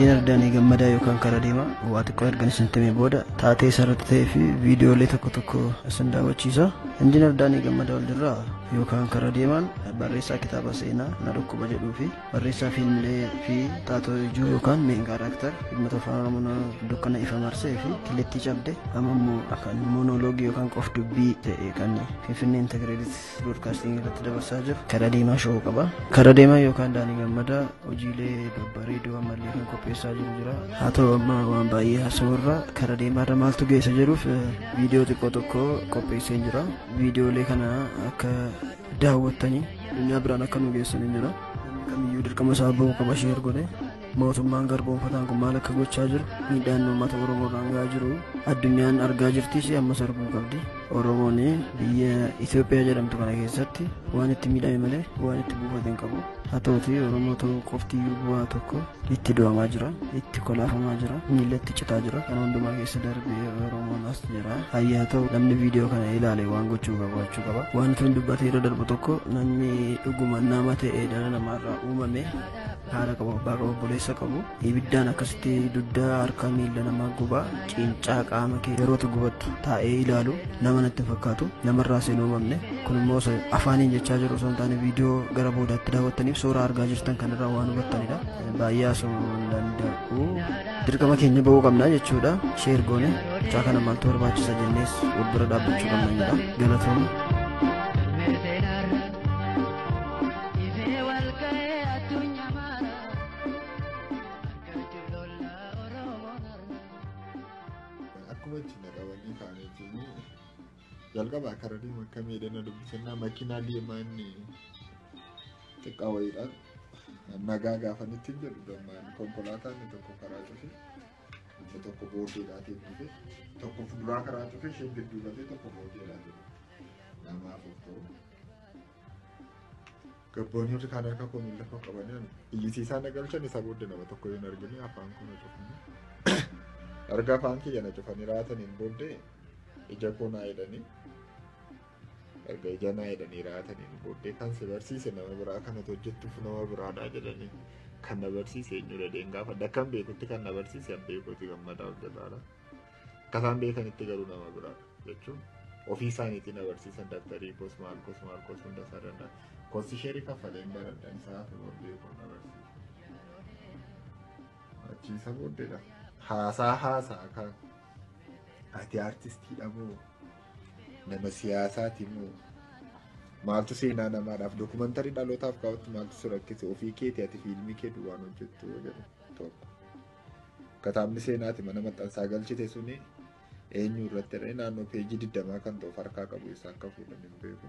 Injiinar Daanii Gammadaa yookaan Karaa Deemaa waa xiqqoo ergan isin timee booda taatee isarratti ta'ee fi viidiyoolee tokko tokko isin daawwachiisa. Injiinar Daanii Gammadaa Waldirraa yookaan Karaa Deemaan barreessaa kitaaba seenaa Na Dhukkuba jedhuu fi barreessaa fiilmilee fi taatoo ijoo yookaan main character dhimmoota Afaan Oromoo Dukkana Ifa Marsee fi Killettii Cabde, amma immoo kan moonoloogii yookaan qof dubbii ta'e kan Finfinnee Integrated Broadcasting irratti dabarsaa jiru Karaa Deemaa Show qaba. Karaa Deemaa yookaan Daanii Gammadaa hojiilee babbareedoo ammallee kan qopheessaa jiru jira. Haa ta'u, amma waan baay'ee haasawurraa Karaa Deemaarra maaltu geessa jedhuuf viidiyoo xiqqoo tokko qopheessee jira. Viidiyoolee kana akka daawwattanii addunyaa biraan akka nu geessanii jira. Namni kamiyyuu dirqama isaa bahuu qaba. Share godhe mootummaan garboomfataan kun maal akka gochaa jiru, miidhaan uummata Oromoo irraan gahaa jiru addunyaan argaa jirtis, ammas arguu qabdi. Oromoon biyya Itoophiyaa jedhamtu kana keessatti waan itti miidhame malee waan itti buufate hin qabu. Haa ta'uti, Oromoo ta'uu qoftiyyuu bu'aa tokko itti du'amaa jira, itti kolaafamaa jira, miillatti citaa jira. Kana hundumaa keessa darbee Oromoon as jira. Hayyaa ta'u, namni viidiyoo kana ilaale waan gochuu qabu gochuu qaba. Waan tun dubbatee irra darbu tokko, namni dhuguma nama ta'e, dhala namaarraa uumame, haadha qabu, abbaa qabu, obboleessa qabu, ibiddaan akkasitti dugdaa, harka, miilla namaa gubaa, cincaa qaama kee yerootu gubattu taa'ee ilaalu nama natti fakkaatu, namarraa seen uumamne. Kun immoo afaaniin jechaa jiru osoo hin taane, viidiyoo gara boodaatti daawwattaniif suuraa argaa jirtan kanarraa waan hubattanidha. Baay'ee haasa'uu hin danda'u. Dirqama keenya bahuu qabna jechuudha. Share goone mucaa kana maaltu barbaachisa jennees wal bira dhaabbachuu qabna jedha. Galatooma. Ifee wal ga'ee addunyaa mara argachuuf lola Oromoon har'a. Akkuma itti na qabanii kaaniitiin jalqaba karaa deema akka miidhana dubbisannaa makiinaa deemaa inni xiqqaa wayiidhaan nagaa gaafanitti hin jedhu. Dammaan konkolaataan inni tokko karaa cufe, inni tokko booddeedhaatiin dhufe, tokko fuulduraa karaa cufe, isheen gidduu galee tokko booddeedhaatiin dhufe, namaaf of ta'u. Gabboonni warri kaan harka koo miila koo qabanii iyyisiisaa na galchan. Isa booddee nama tokko hin argine. Afaan koo na cufanii, erga afaan kiyya na cufanii raataniin booddee ija koo naa hidhanii, erga ija naa hidhanii raataniin booddee kan si barsiise nama biraa, kanatu hojjettuuf nama biraadhaa jedhanii. Kan na barsiise eenyudha deen gaafadha. Akkan beekutti kan na barsiise Abbeekuuti Gammadaa Hojjetaadha. Akka isaan beekanitti garuu nama biraadha jechuun ofii isaaniitiin na barsiisan. Dabtarii koos, maal koos, maal koos hunda isaa danda'a. Koosii sheerii kaffaleen baradhan, isaa hafe booddee na barsiise. Achi isa booddeedha. Haasaa haasaa kan ati aartistiidha moo nama siyaasaati moo maaltu seenaa namaadhaaf dookumantarii dhalootaaf kaawwattu, maaltu si rakkise, ofii keeti ati fiilmii kee duwwaan hojjettu jedhu tokko. Kitaabni seenaati mana maxxansaa galchite suni eenyu irratti jedhanii naannoo peejii 20 kan ta'u harkaa qabu, isaa akka fuudhan hin beeku.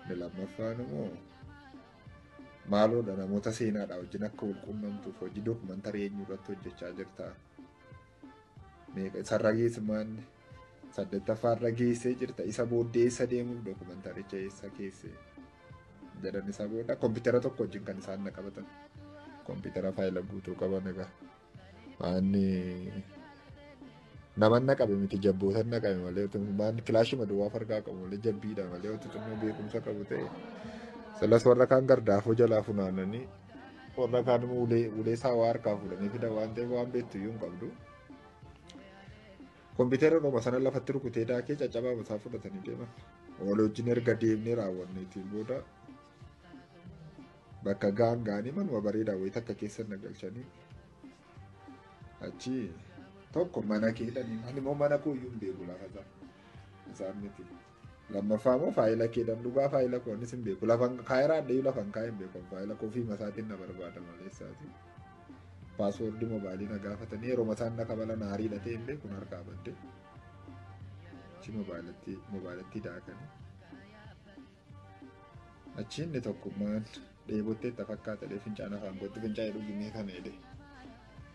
Inni lammaffaan immoo maaloodha, namoota seenaadha wajjin akka wal quunnamtuuf hojii dookumantarii eenyu irratti hojjechaa jirta? Meeqa isarra geessumaan saddeettaffaarra geessee jirta, isa booddee eessa deemuuf dookumantaricha eessa keesse jedhan. Isa booda kompiitara tokko wajjin kan isaan na qabatan. Kompiitara faayila guutuu qaban egaa. Maanni nama na qabe miti, jabboota na qabe malee, maan kilaashima duwwaa fargaa qabu malee, jabbiidha malee, wanti xinnoo beekumsa qabu ta'e. Silas warra kaan gardaafoo jalaa funaananii, warra kaan immoo ulee ulee saawaa harkaa fuudhanii fidan waan ta'eef waan beektu iyyuu hin qabdu. Kompiitara dhuma sana lafatti rukutee daakee caccabaa mataa fudhatanii deeman. Wal wajjin erga deemnee raawwanneetiin booda bakka gaan gaanii manuma bareedaa wayii takka keessa na galchanii, achi tokko mana keedhanii, ani immoo mana koo iyyuu hin beeku lafa isaa isaan miti. Lammaffaa immoo faayila keedhan, dhugaa faayila koo anis hin beeku, lafan kaayiraa addayyuu lafan kaa'ee hin beeku, faayila koo fi masaatiin na barbaada malee isaati. Paaswoordii moobaayilii na gaafatanii, yeroo masaan na kabalan aarii hidhatee hin beeku harkaa badde. Achi moobaayilatti daakanii. Achi inni tokkummaan dheebottee itti fakkaata jedhee fincaan afaan kootti fincaa'ee dhugimee kana jedhe.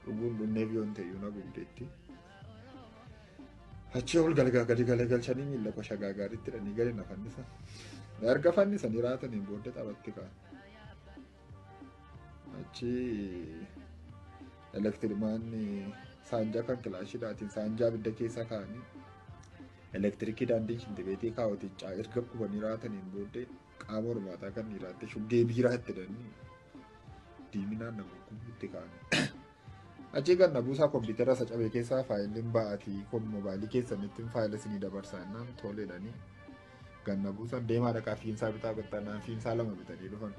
Dhuguun dhunneef yoon ta'e na gubdeetti. Achi ol galgaa gadi galagalchanii miila koo shagaagaaritti hidhanii gadi na fannisan. Erga fannisanii raataniin booddee taphatti ka'an. Achi elektirimaanni saanjaa kan kilaashiidhaatiin saanjaa abidda keessa kaa'anii, elektirikii daandii shintibeetii kaa'utiin erga gubanii raataniin booddee qaama hormaataa kan dhiiraatti shuggee biiraa itti hidhanii diiminaan nama gubuutti ka'anii. Achii ganna buusaa kompiitara isa cabee keessaa faayiliin ba'atii kun mobaayilii keessanitti faayila isinii dabarsaa jennaan toleedhanii ganna buusan deemaa dhaqaa fiinsaa bitaa qixxaanaan fiinsaa 2 bitanii dhufan.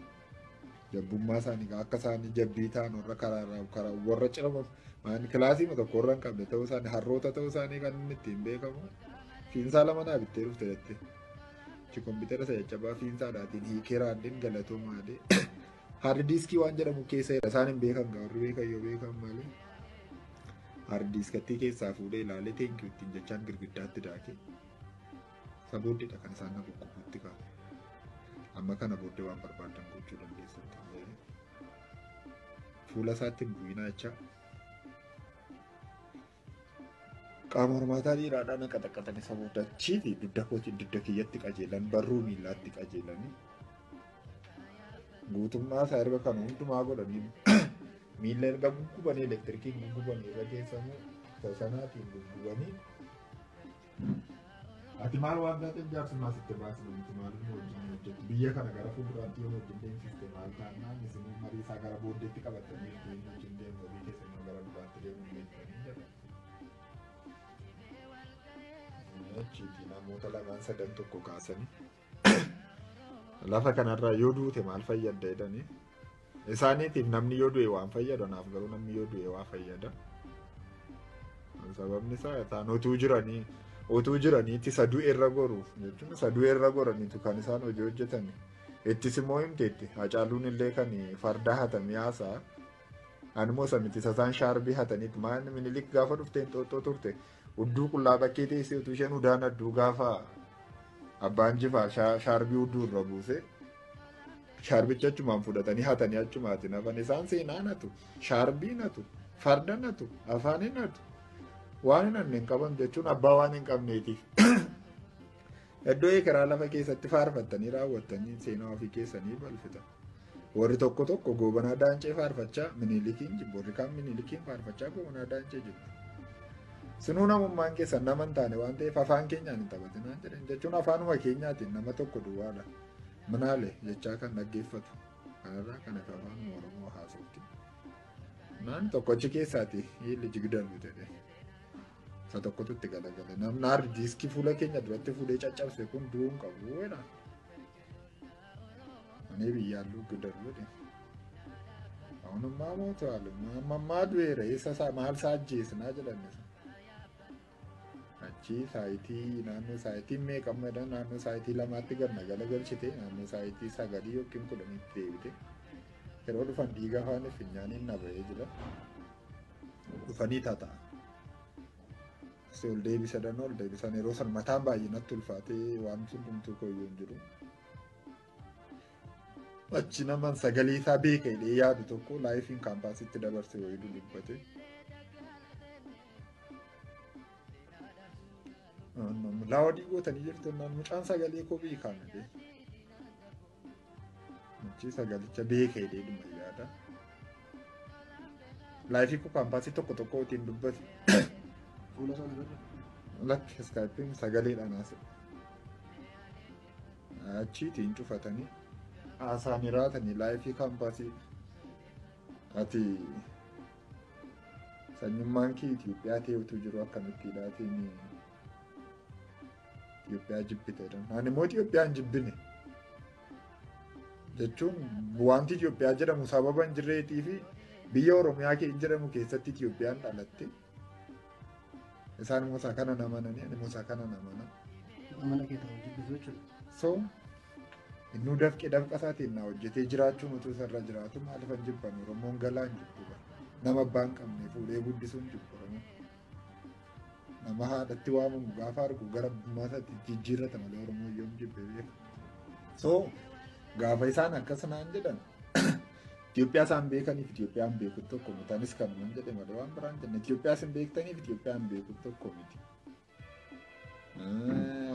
Jabbummaa isaanii akka isaanii jabbii ta'an warra karaa warra cirama maani kilaasii tokko warra hin qabne ta'uu isaanii harroota ta'uu isaanii kan inni ittiin beekamu fiinsaa 2 naa bittee dhufte jette. Achi kompiitara isa caccabaa fiinsaadhaatiin hiikee raandeen galatoo maalee haardi diiskii waan jedhamu keessa jira isaan hin beekan gaa warri beekan yoo beekan malee. Haardi diiskattii keessaa fuudhee ilaalee teenkii ittiin jechaan girgiddaatti daakee. Isa booddeedha kan isaan na kukkufuutti kaa'e. Amma kana booddee waan barbaadan gochuu dandeessatti jedhee. Fuula isaatti hin bu'inaa jecha. Qaama hormaataa dhiiraadhaan na qaxaqaxan isa booda achiiti dugda kootiin dugda kiyyatti qajeelan barruu miillaatti qajeelanii. Guutummaa isaa erga kan hundumaa godhanii miilla erga guggubanii elektirikiin guggubanii irra geessamuu isa sanaatiin guggubanii. Ati maal waan taateef jaarsummaa sitti baasne miti maaliif nu wajjin hojjettu biyya kana gara fuulduraatti yoo wajjin deemsiste maal taanaan isin marii isaa gara booddeetti qabattanii ittiin wajjin deemtu ofii keessan yoo gara duraatti deemuu beektanii jedha. Achiitii namoota 2 3 tokko kaasanii lafa kanarraa yoo duute maal fayyadda jedhanii isaaniitiif namni yoo du'e waan fayyadu anaaf garuu namni yoo du'e waa fayyada. Sababni isaa isaan utuu jiraniitti isa du'e irra goru jechuun isa du'e irra goraniitu kan isaan hojii hojjetan. Ittis immoo himteetti Hacaaluun illee kan farda hatamee haasa'a. Ani immoo isa miti isa isaan shaarbii hataniitu maal Minilik gaafa dhuftee Inxooxxoo turte hudduu qullaa bakkee teessee utuu isheen udaan adduu gaafa abbaan Jifaar shaarbii hudduu irra buuse shaarbicha achumaan fudhatanii hatanii achumaatiin hafan isaan seenaa natu shaarbii natu farda natu afaan natu waan hin hanne hin qaban jechuun abbaa waan hin qabneetiif. Iddoo ekeraa lafa keessatti faarfattanii raawwattanii seenaa ofii keessanii balfitan. Warri tokko tokko Goobanaa Daancee faarfachaa Minilikiin jibbu warri kaan Minilikiin faarfachaa Goobanaa Daancee jibbu. Sinuu namummaan keessan nama hin taane waan ta'eef afaan keenyaan hin taphatinaan jedhan jechuun afaanuma keenyaatiin nama tokko duwwaadha. Minaale jechaa kan dhaggeeffatu. Kanarraa kan hafe afaanuma Oromoo haasofti. Naan tokko achi keessaati hiilli jigdalu jedhe. Isa tokkotu itti galagale. Namni haardi diiskii fuula keenya duratti fuudhee caccabse kun du'uu hin qabu jedha. Ani biyyaan guddalu jedhe. Ahunummaa mootu ammaa du'eera eessa isaa maal isaa ajjeesnaa jedhan isa. Achi saayitii naannoo saayitii meeqa ammadha naannoo saayitii 2tti ganna galagalchite naannoo saayitii 9 yookiin 10tti deebite. Yeroo dhufan dhiiga afaan finyaaniin na ba'ee jira. Dhufanii tata'a. Ol deebisan ol deebisan yeroo san mataan baay'inatti ulfaatee waan hundumtuu koyyoo hin jiru. Achi naman sagalee isaa beeka jedhee yaadu tokko laayifiin kaampaasitti dabarse wayii dubbate. Laawwadii gootanii jirtu naan mucaan sagalee koo beekaa jedhee. Achi sagalicha beeka jedhee dhuma yaada. Laayifii koo kaampaasii tokko tokko ittiin dubbate. Fuula isaa agarra. Lakki iskaayippiin sagaleedhaan haasa'e. Achiitiin cufatanii haasa'anii raatanii laayifii kaampaasii ati sanyummaan kee Itoophiyaa ta'e utuu jiru akkamitti hidhaatiin Itoophiyaa jibbite jedhan. Ani immoo Itoophiyaa hin jibbine jechuun wanti Itoophiyaa jedhamu sababa hin jirreetii fi biyya Oromiyaa jedhamu keessatti Itoophiyaan dhalatte. Isaan immoo isaa kana namananii ani immoo isaa kana namana. Amana kee ta'u jibbisu jechuudha. So innuu dafqee dafqa isaatiin na hojjetee jiraachuun utuu isarra jiraatu maaliif hin jibban Oromoon galaa hin jibbu bara. Nama abbaa hin qabne fuudhee guddisuu hin jibbu Oromoon. Nama haadhatti waamamu gaafa argu gara abbummaa isaatti jijjiirrata malee Oromoon yoom jibbe beeka. So gaafa isaan akkas naan jedhan Itoophiyaa isaan beekaniif Itoophiyaan beeku tokko miti. Anis kanumaan jedhe malee waan biraan jenne Itoophiyaa isin beektaniif Itoophiyaan beeku tokko miti.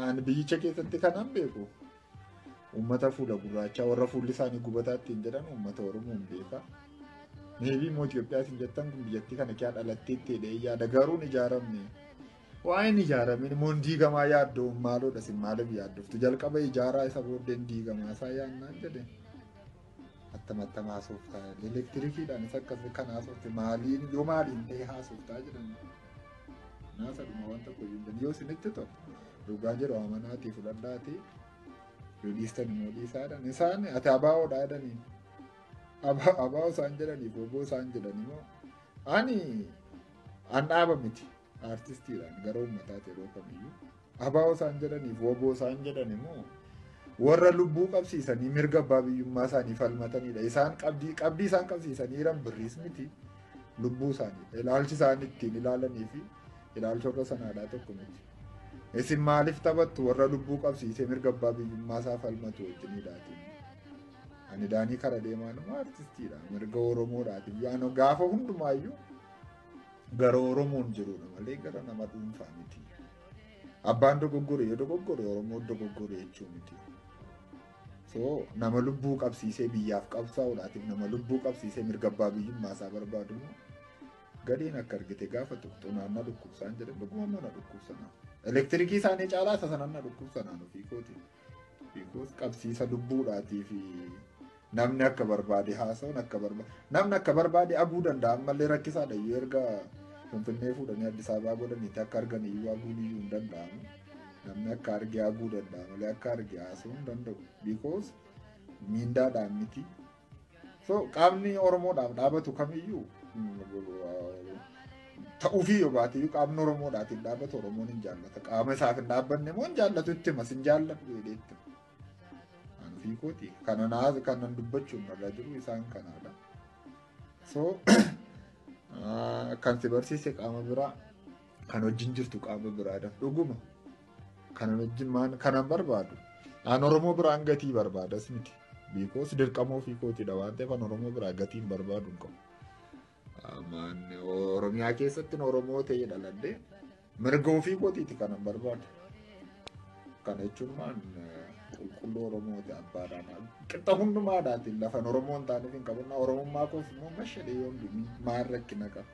Ani biyyicha keessatti kanan beeku uummata fuula gurraachaa warra fuulli isaanii gubataa ittiin jedhan uummata Oromoo hin beeka. Meebii immoo Itoophiyaa isin jettan kun biyyattii kana kee dhalattee itti hidhee yaada garuu hin ijaaramne. Waa'een ijaaramin immoo hin diigamaa yaaddoo maaloodha isin maaliif yaaddoftu jalqaba ijaaraa isa booddee hin diigamaa isaa yaannaan jedhe. Attamattama haasoftaa elektirikiidhaanis akkas kan haasofte maaliin yoo maaliin ta'e haasoftaa jedhan. Naasadhuma waan tokko hin jedhan yoo isinitti tole dhugaa jedhu amanaatii fudhadhaatii yoo dhiistan immoo dhiisaadhaan isaan ati abaawoodha jedhaniin abaa'oo isaan jedhaniif oboo isaan jedhan immoo ani an dhaaba miti aartistiidhaan gara uummataati yeroo kamiyyuu abaa'oo isaan jedhaniif oboo isaan jedhan immoo warra lubbuu qabsiisanii mirga abbaa biyyummaa isaanii falmatanidha. Isaan qabdii isaan qabsiisanii jiran birriis miti lubbuu isaanii ilaalchi isaan ittiin ilaalanii fi ilaalcha warra sanaadhaa tokko miti. Isin maaliif taphattu warra lubbuu qabsiisee mirga abbaa biyyummaa isaa falmatu wajjinidhaatiin. Ani Daanii kara deemaan immoo aartistiidha. Mirga Oromoodhaatiif yaano gaafa hundumaayyuu gara Oromoon jirudha malee gara nama dhuunfaa miti. Abbaan dogoggore yoo dogoggore Oromoon dogoggore jechuu miti. So nama lubbuu qabsiisee biyyaaf qabsaa'uudhaatiif nama lubbuu qabsiisee mirga abbaa biyyummaa isaa barbaadu immoo gadiin akka argite gaafa tuqxu naannoo dhukkubsaan jedhan dhuguma immoo na dhukkubsanaa. Elektirikii isaanii caalaa isa sanan na dhukkubsanaan ofii kooti. Because qabsiisa lubbuudhaatii fi namni akka barbaade haasa'uun akka barbaade namni akka barbaade aguu danda'a ammallee rakkisaadha iyyuu erga Finfinnee fuudhanii Addis Ababaa godhaniiti akka argan iyyuu aguun iyyuu hin danda'amu. Namni akka arge aguu danda'a malee akka arge haasa'uu hin danda'u. Because miindaadhaan miti. So qaamni Oromoodhaaf dhaabatu kamiyyuu ta'uufii yoo baate iyyuu qaamni Oromoodhaatiif dhaabatu Oromoon hin jaallata. Qaama isaaf hin dhaabbanne immoo hin jaallatu itti himas hin jaalladhu jedhee itti hima. Ani ofii kooti. Kanan dubbachuun irra jiru isaan kanaadha. So kan si barsiise qaama biraa kan wajjin jirtu qaama biraadha. Dhuguma kanan wajjin maan kanan barbaadu. An Oromoo biraan gatii barbaadas miti. Because dirqama ofii kootiidha waan ta'eef an Oromoo biraa gatii hin barbaadu hin qabu. Oromiyaa keessatti Oromoo ta'ee dhaladhee mirga ofii kootiiti kanan barbaadu. Kana jechuun maan qulqulluu Oromooti abbaadhaan. Qixxa hundumaadhaatiin lafan Oromoo hin taaneef hin qabu. Oromummaa koof immoo mashadhee yoon du'e maal rakkina qaba.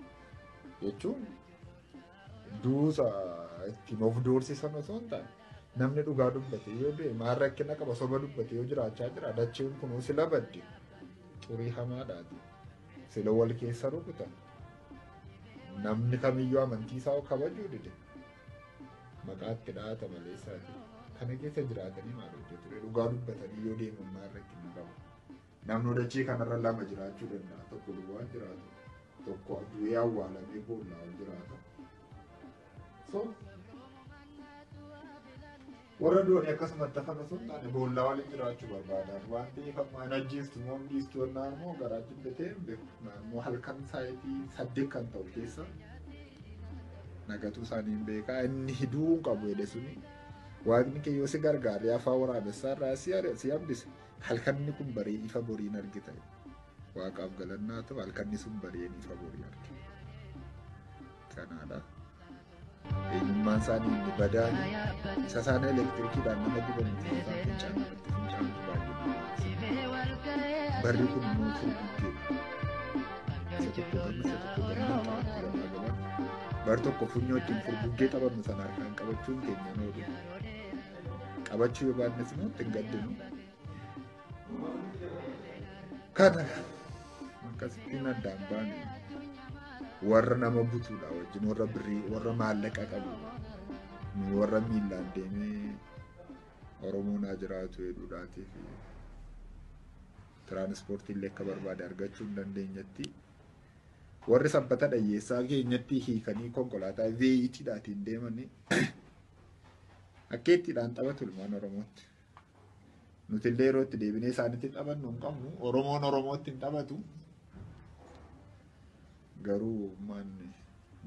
Jechuun duusa ittiin of doorsisan osoo hin taane namni dhugaa dubbate yoo du'e maal rakkina qaba soba dubbate yoo jiraachaa jira dacheen kunuu sila badde xurii hamaadhaati. Sila wal keessa rukutan namni kamiyyuu amantii isaa kabajuu dide maqaatti dhaata malee isaati. Kana keessa jiraatanii maal hojjetu? Dhugaa dubbatanii yoo deeman maal rakkina qaba? Namni dachee kanarra lama jiraachuu danda'a. Tokko duwwaan jiraatu, tokko du'ee awwaalamee boollaa ol jiraata. So warra du'anii akkasumatti hafan osoo hin taane boollaa waliin jiraachuu barbaadan waan ta'eef amma hin ajjeestu moo hin dhiistu jennaan immoo garaa jibbatee hin beeku. Naannoo halkan sa'aatii 8 kan ta'u keessa nagatuu isaanii hin beekaa inni hiduu hin qabu jedhe suni waaqni kee yoo si gargaaree afaan waraabessaa irraa si hambise halkanni kun barii ifa boriin argita. Waaqaaf galannaa ta'u halkanni sun bariin ifa borii argita. Kanaadha. Eenyummaan isaanii inni badaan isa isaan elektirikiidhaan nama guban isaan fincaan namatti fincaantu baay'ee nama. Barri kun immoo furguggeedha. Isa tokko gama isa tokko gama taphattu gabaa gabaa. Bar tokko funyoo ittiin furguggee taphannu sana harkaan qabachuun keenya nu oolu. Qabachuu yoo baannes immoo ittiin gaddinu. Kana akkasittiin addaan baane warra nama butuudha wajjin warra birrii warra maallaqa qabu warra miillaan deemee Oromoon haa jiraatu jedhuudhaatii fi tiraanispoortii illee akka barbaade argachuu hin dandeenyetti warri sabbata dhayyeessaa keenyatti hiikanii konkolaataa V8dhaatiin deemanii akkeettiidhaan taphatu ilmaan Oromootti. Nuti illee yeroo itti deebinee isaanitti taphannu hin qabnu Oromoon Oromootti hin taphatu. Garuu manni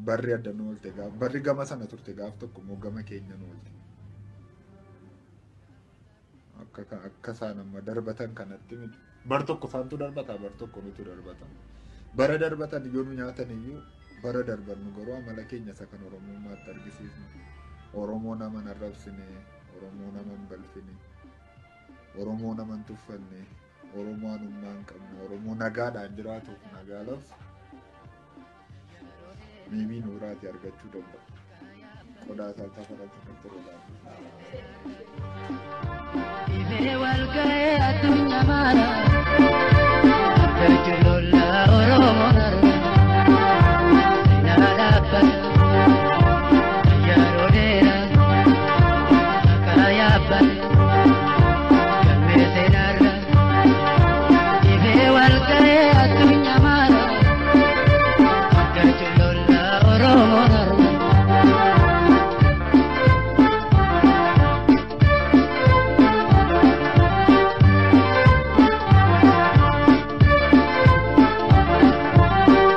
barri adda nu oolte gaaf barri gama sana turte gaaf tokko immoo gama keenya nu oolte. Akka isaan amma darbatan kanatti miti. Bar tokko isaantu darbata bar tokko nutu darbata. Bara darbatan yoo nu nyaatan iyyuu bara darbannu garuu amala keenya isa kan Oromummaatti argisiisnu. Oromoo nama hin arrabsine, Oromoo nama hin balfine, Oromoo nama hin tuffanne, Oromoo anummaa hin qabne, Oromoo nagaadhaan jiraatuuf nagaa labsu. Miimii nuuraati argachuu danda'a. Qodaa isaa safarratti kan ta'u Ifee wal ga'ee addunyaa mara. Garchulola Oromoon har'a seenaa dhaabbata yeroo dheeraa akka yaabbate galmee seenaarra ifee wal ga'ee addunyaa maara. Garchulola Oromoon har'a.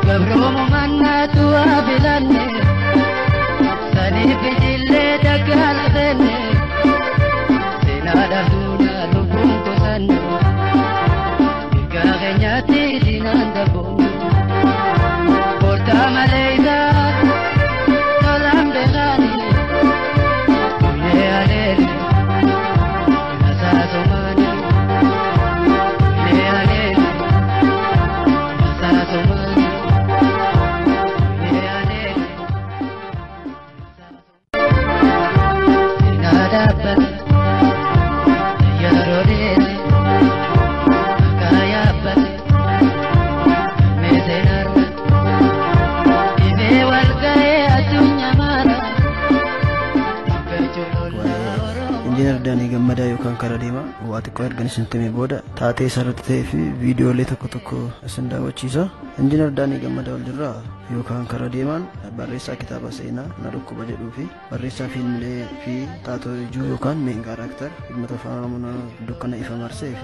Gabroomu mannaatu haa filanne saniif ijillee daggaala seenne seenaadhaaf duudhaa lubbuun kusanne mirgaa keenyaatti diinaan dabboomne koortaa malee isaa tolaan beekaani guyyee aleele masaasomaani guyyee aleele masaasomaani. Injiinar Daanii Gammadaa yookaan karaa deemaa waa xiqqoo ergan isin timee booda taatee isarratti ta'ee fi viidiyoolee tokko tokko isin daawwachiisa. Injiinar Daanii Gammadaa Waljirraa yookaan karaa deemaan barreessaa kitaaba seenaa na dhukkuba jedhuu fi barreessaa fiilmilee fi taatoo ijoo yookaan main character dhimmoota afaan Oromoo dukkana ifa marsee fi